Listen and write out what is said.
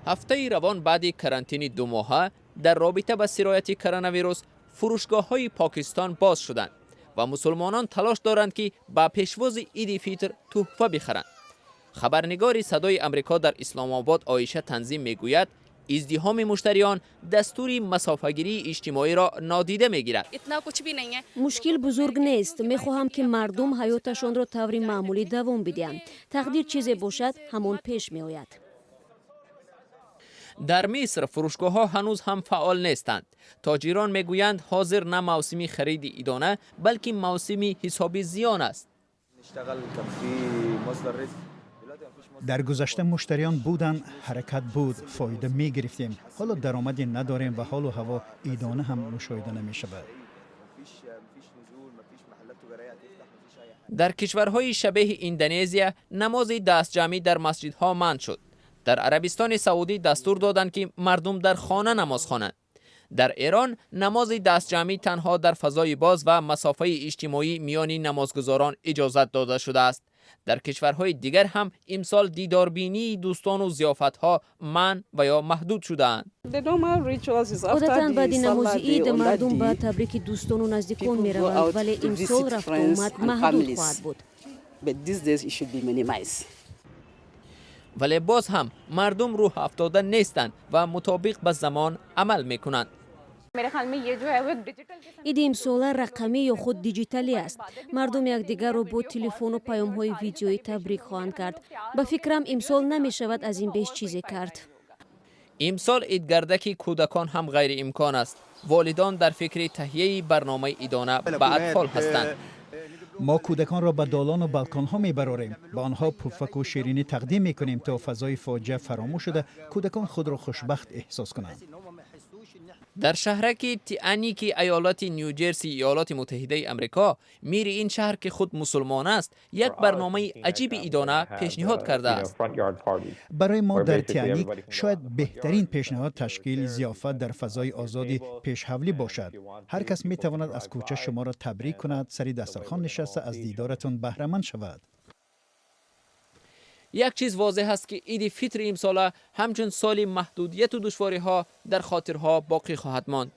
Ҳафтаи равон баъди карантини 2 моҳа дар робита ба сирояти коронавирус фурӯшгоҳҳои Покистон боз шуданд ва мусулмонон талош доранд, ки ба пешвози Иди Фитр тӯҳфа бихаранд. Хабарнигори Садои Амрико дар Исломобод Оиша Танзим мегӯяд, издиҳоми муштариён дастури масофагирии иҷтимоиро нодида мегирад. Мушкил бузург нест. Мехоҳам, ки мардум ҳаёташонро таври маъмулӣ давом бидиҳанд. Тақдир чизе бошад, ҳамон пеш меояд. Дар Миср фурӯшгоҳҳо ҳанӯз ҳам фаъол нестанд. Тоҷирон мегӯянд, ҳозир на мавсими хариди идона, балки мавсими ҳисоби зиён аст. Дар гузашта муштариён буданд, ҳаракат буд, фоида мегирифтем. Ҳоло даромаде надорем ва ҳолу ҳаво идона ҳам мушоҳида намешавад. Дар кишварҳои шабеҳи Индонезия намози дастҷамъӣ дар масҷидҳо манъ шуд. Дар Арабистони Саудӣ дастур доданд, ки мардум дар хона намоз хонанд. Дар Эрон намози дастҷамъӣ танҳо дар фазои боз ва масофаи иҷтимоӣ миёни намозгузорон иҷозат дода шудааст. Дар кишварҳои дигар ҳам имсол дидорбинии дӯстону зиёфатҳо манъ ва ё маҳдуд шудаанд. Одатан баъди намози ид мардум ба табрики дӯстону наздикон мераванд, вале имсол рафтуомад маҳдуд хоҳад буд. Вале боз ҳам мардум рӯҳафтода нестанд ва мутобиқ ба замон амал мекунанд. Иди имсола рақамӣ ё худ диҷиталӣ аст. Мардум якдигарро бо телефону паёмҳои видеоӣ табрик хоҳанд кард. Ба фикрам, имсол намешавад аз ин беш чизе кард. Имсол идгардаки кӯдакон ҳам ғайриимкон аст. Волидон дар фикри таҳияи барномаи идона ба атфол ҳастанд. Мо кӯдаконро ба долону балконҳо мебарорем, ба онҳо пуфаку ширинӣ тақдим мекунем, то фазои фоҷиа фаромӯш шуда, кӯдакон худро хушбахт эҳсос кунанд. Дар шаҳраки Тианики иёлати Ню-Ҷерси Иёлоти Муттаҳидаи Амрико мири ин шаҳр, ки худ мусулмон аст, як барномаи аҷиби идона пешниҳод кардааст. Барои мо дар Тианик шояд беҳтарин пешниҳод ташкили зиёфат дар фазои озоди пешҳавлӣ бошад. Ҳар кас метавонад аз кӯча шуморо табрик кунад, сари дастархон нишаста аз дидоратон баҳраманд шавад. Як чиз возеҳ аст, ки Иди Фитри имсола ҳамчун соли маҳдудияту душвориҳо дар хотирҳо боқӣ хоҳад монд.